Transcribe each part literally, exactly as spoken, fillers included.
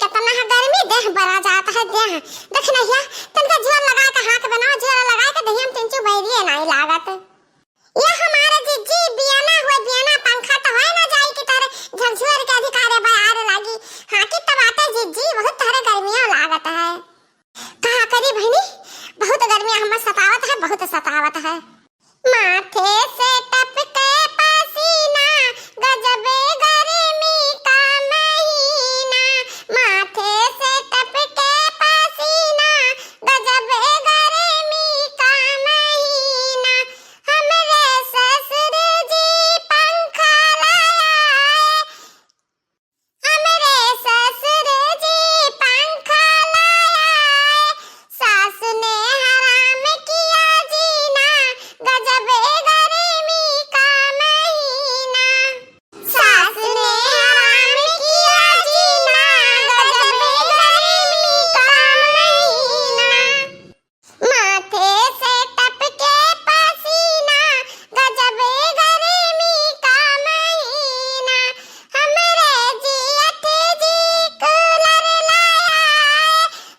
केतना है गर्मी, देह बरा जात है देह। देख नहिया, तनका जोर लगाइ के हाथ बनाओ, जोर लगाइ के दहिया में तिनचू बैरिये नाहीं लागत। ये हमारे जिज्जी बियाना हुए, बियाना पंखा तो है ना जाई कि तोहरे झकझोर के अधिकारे बयार लागी। हाँ कि तब आते जिज्जी, बहुत तोहरे गर्मियाँ लागत है। का करी बहिनी, बहुत गर्मियाँ हमें सतावत है, बहुत सतावत है। माथे से टपके पसीना, गजबे गर्मी का महीना। माथे से टपके पसीना, गजबे गर्मी का महीना। हमरे ससुर जी पंखा लाए, हमरे ससुर जी पंखा लाए, सास ने हराम किया जीना, गजब गर्मी का महीना। सास ने हराम किया जीना, गजब गर्मी का महीना। माथे से टपके पसीना, गजब गर्मी का महीना। हमरे जियत जी कूलर लाया,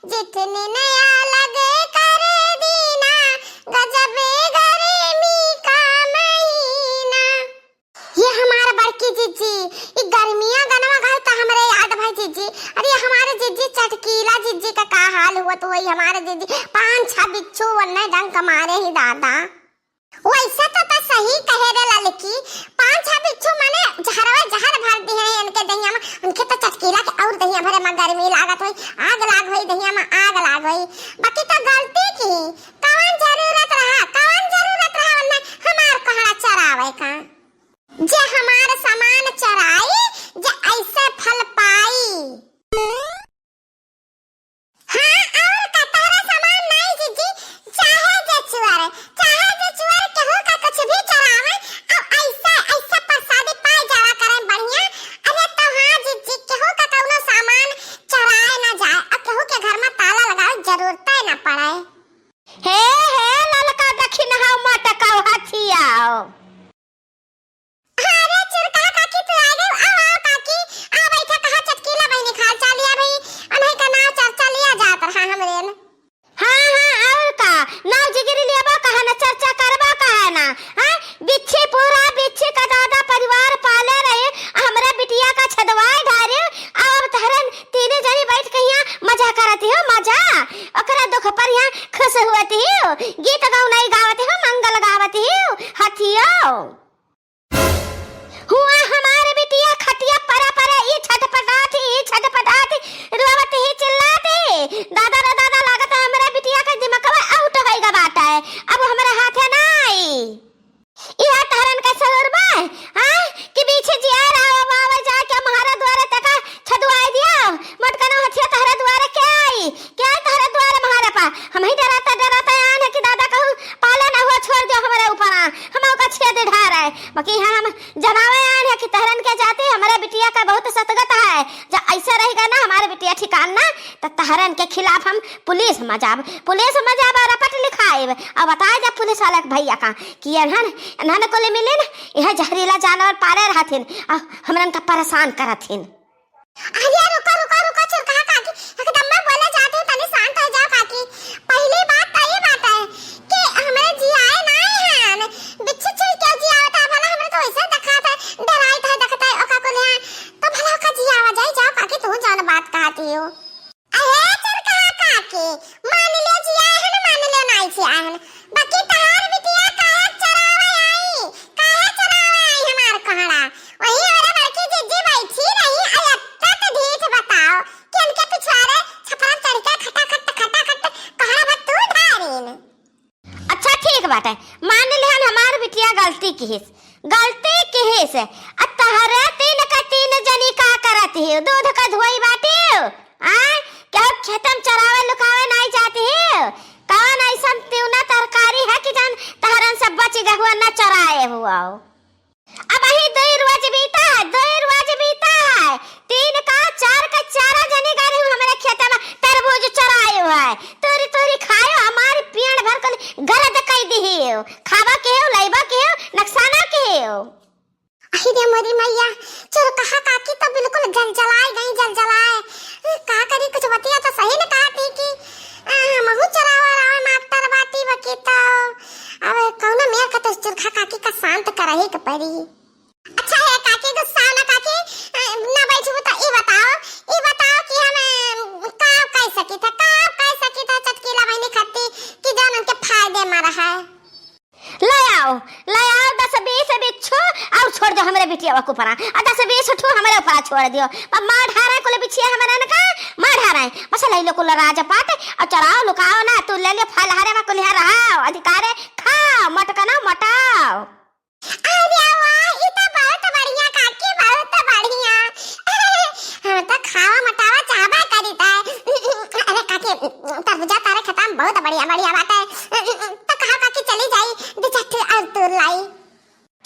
जितनी नया लगे कर दीना, गजब गर्मी का महीना। ये हमार बड़की जिज्जी, ई गर्मिया गनवा गावे त हमरे याद भाई जिज्जी। अरे हमारे जिज्जी चटकीला जिज्जी का का हाल हुआ तो वही हमारे जिज्जी पाँच छह बिच्छू वन्ने डंक मारे ही दादा। वैसे तो, तो सही कहे रे ललकी, पाँच छह बिच्छू माने जहरवा जहर भर दिहे इनके दहिया में। उनके तो चटकीला के और दहिया भरे में गर्मी लागत होई, आग लाग होई दहिया में, आग लाग होई। बाकी तो गलती की, कवन जरूरत रहा, कवन जरूरत रहा वन्ने हमार कोहड़ा चरावे का। जे हमार सामान चराई, जे ऐसे फल पाई। हाँ, और का तोहरा सामान नाई जिज्जी, चाहे जे चुअर, चाहे जे चुअर केहू का कुछ भी चरावे, अब ऐसे, ऐसे प्रसादी पाए जावा करे बढ़िया। अरे तो हाँ जिज्जी, केहू का कौनो सामान चराए ना जाए, और केहू के घर में ताला लगावे जरूरते ना पड़े। हे, हे, ललका दखिनहा मटका हथियाओ। अरे चुरका काकी, तू आ गई। आओ, आओ काकी, आ बैठा। कहा चटकीला बहिनी, खाल चालिया भाई, अनही का नाव चर्चा लिया जात रहा हमरे न। हाँ, हाँ, और का? नाव जिगरी लेबा कहा ना, चर्चा करबा कहा ना? हाँ, बिच्छी पूरा, बिच्छी का दादा परिवार पाले रहे, हमरा बिटिया का छदवाए ढारे, अब तहरन तीने जनी बैठ के यहाँ मजा करत हो, मजा। ओकरा दुख पर यहाँ खुश हुअत हो, गीत गौनाई गावत हो, मंगल गावत हो, हथियो। हुआ हमार बिटिया खटिया परा परा, ई छटपटात ही, ई छटपटात ही, रोवत ही, चिल्लात ही। दादा रे दादा, लागत है हमरे बिटिया के दिमकवा out होइगा बाटे। अब हमरे हाथे ना आई। इहा तहरन के ससुर बा, हाँ? कि बीछे जिया रहा बाबा जाके हमारे द्वारे तका छदुआई दिया। मटकना हथिया तहरे द्वारे के आई? के आई तहरे द्वारे हमारे पा? हम ही डराता, डराता आन है कि दादा कहूँ पाले ना हुआ, छोड़ दियो हमारे ऊपर आ। हम ओका छेद ढार है। बाकी यहाँ हम जनावे आन है कि तहरन के जाते हमारे बिटिया का बहुत सतगत है। जब ऐसा रहेगा ना हमारे बिटिया ठिकान ना, तो तहरन के खिलाफ हम पुलिस में जाब, पुलिस में जाब और रपट लिखाइब। और बताए जा पुलिस वाला के भैया का कि एनहन, एनहन कुल मिलिन, यह जहरीला जानवर पाले रहथिन और हमरन का परेशान करथिन। अरे रुको, रुको, रुको, चुरकहा काकी, एकदम मैं बोले जाती हूँ, तनी शांत हो जाओ काकी। पहली बात तो ये बात है कि हमरे जियाए ना हन, बिच्छू चुई के जियावत है, भला हमरे तो वैसे दिखात है, डराइत है, देखत है, ओका कुल है, तो भला ओका जियावा जाए, जाओ काकी, तू जौन बात कहती हो। अहे चुरकहा काकी, मान ले जिया हन, मान ले नाई जिया हन। बाकी तहार बिटिया काहे चरावे आई? काहे चरावे आई हमार कोहड़ा? वही ओरे बड़की जिज्जी बैठी रही, अयत्ता त ढीठ बताओ कि उनके पिछवारे छपरा चढ़ के खटाखट, खटाखट कोहड़ा भर तू ढारीन। अच्छा ठीक बाटे, मान लिहन हमार बिटिया गलती किहिस, गलती किहिस। आ तहरे तीन का तीन जनी का करत हियो, दूध का धोई बाटी हो? आ? केहू खेतम चरावे लुकावे नाई जाती हियो? कौन ऐसन तिउना तरकारी है कि जान तहरन से बच गहुआ न चराए हुआ हो? अब ही दुई रोज बीता है, दुई रोज बीता है। तीन का, चार का, चारा जनी गए रही हमरे खेते में तरबूज चराए हुआ है। तोरी, तोरी खायो, हमारी पेट भर कुल गरद कई दिहियो। खावा के हो, लइबा के हो, नकसाना के हो। अहि रे मोरी मैया, चुरकहा काकी तो बिल्कुल जलजलाए गई, जलजलाए। का पक ऊपरा, आ दस बीस ठो हमरे ऊपरा छोड़ दियो। अब मार ढारे कुल बिछिया हमरे न का, मार ढारे। बस लई लो कुल राजपाट, अउर चराओ लुकाओ ना, तू ले ले फल हरे मा कुल यहाँ रहाओ, अधिकारे खाओ, मटकना मटाओ। अरे वाह, ई तो बहुत बढ़िया काकी, बहुत बढ़िया। हम तो खावा मटावा चाहबा करी था। अरे काकी, तरबूजा तारे खतम, बहुत बढ़िया, बढ़िया बात है। तो कहा काकी चली जाई, दो चार ठो और तोड़ लाई।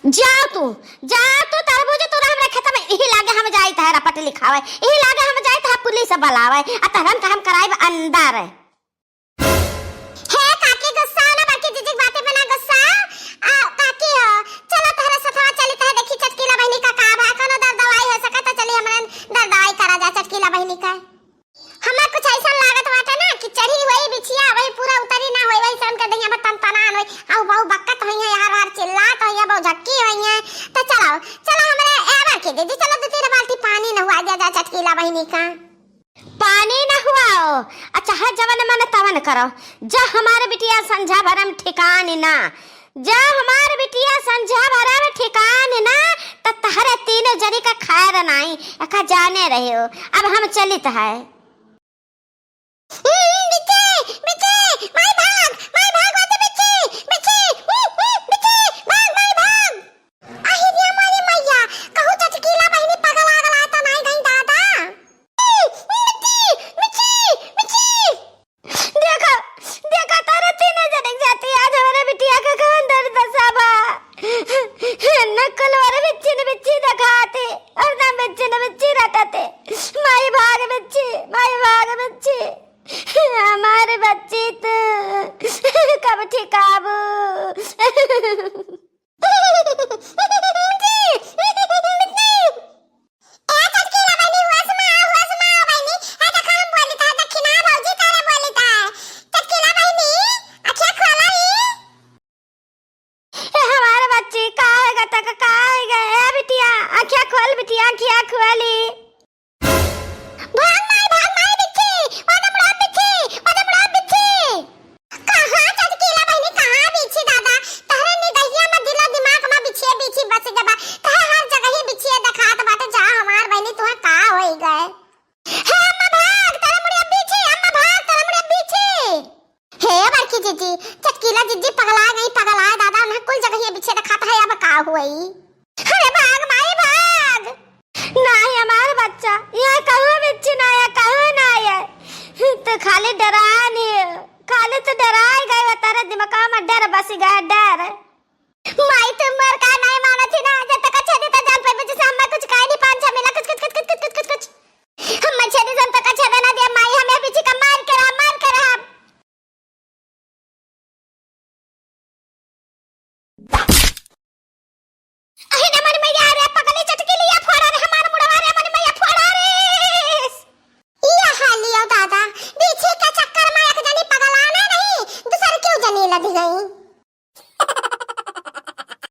जाओ तू, जाओ तू, तरबूज तोरा हमरे खेत में, इही लागे हम जाई तहरा पटली खावे, इही लागे हम जाई तहरा पुलिस बलावे, आ तहरन का हम कराइब अंदर। हे काकी, गुस्सा ना, बाकी जीजी के बातें पे ना गुस्सा। आ, काकी हो, चलो तहरे सथवा चली, तहे देखी चटकीला बहिनी का का भा, कोनो दर्द दवाई हो सके तो चली हमरे दर्द दवाई करा जा चटकीला बहिनी का। हमें कुछ ऐसा लागत बाटे ना कि चढ़ी हुई बिछिया, वही पूरा उतरी ना होई, वही से उनके दहिया में तनतनान होई। अउ बहु बक्कत होई है, यार वार चिल्लात होई है, बहु झक्की होई है। तो चलो, चलो हमरे ए बार की दीदी, चलो दो तीन बाल्टी पानी नहुआ दिया जा चटकीला बहिनी का। पानी नहुआओ, अच्छा है जवन मन तवन करो, जा हमारे बिटिया संझा भरम ठिकान ना, जा हमार बिटिया संझा भरम ठिकान ना, त तहरे तीन जनी का खैर नाई, एका जाने रहे हो। अब हम चलित है। हम्म, बिच्ची, बिच्ची, माई भाग, माई भाग, बात बिच्ची, बिच्ची, हम्म, हम्म, बिच्ची, भाग, माई भाग। अहि रे मारी मैया, कहूँ चटकीला बहिनी पगला गला त नाई गई दादा। हम्म, हम्म, बिच्ची, बिच्ची, बिच्ची। देखा, देखा, तारे तीनों जने के जाती, आज हमारे बिटिया का कौन दुर्दशा बा। न कुलवर बिच्ची न बिच्ची देखाते, और न बिच्ची न बिच्ची रटते। माई भाग बिच्ची, माई भाग बिच्ची। हमारे बच्ची तू कब ठिकाबू? ए चटकीला बहिनी, होश मा, होश मा बहिनी। ए देखा हम बोलित है, दक्षिणा भौजी तारे बोलित है। चटकीला बहिनी, अखिया खोला री। ए हमारे बच्ची, का है गटक, का है गे? ए बिटिया, अखिया खोल बिटिया, अखिया खोली। भाग माई, भाग माई बिच्छी, ओ दमड़ा बिच्छी, ओ दमड़ा बिच्छी। कहाँ चटकीला बहिनी, कहाँ बिच्छी दादा? तहरे निदहिया में दिलो दिमाग में बिच्छिए बिच्छी बस गबा। कहाँ हर जगह ही बिच्छिए देखात बाटे, जा हमार बहिनी, तुहे का होई गए? हे अम्मा भाग, तोरा मुड़िया बिच्छी, अम्मा भाग, तोरा मुड़िया बिच्छी। हे बड़की जीजी, चटकीला जीजी पगला गई, पगला दादा, उन्हें कुल जगह ये बिच्छिए देखात है, अब का होई?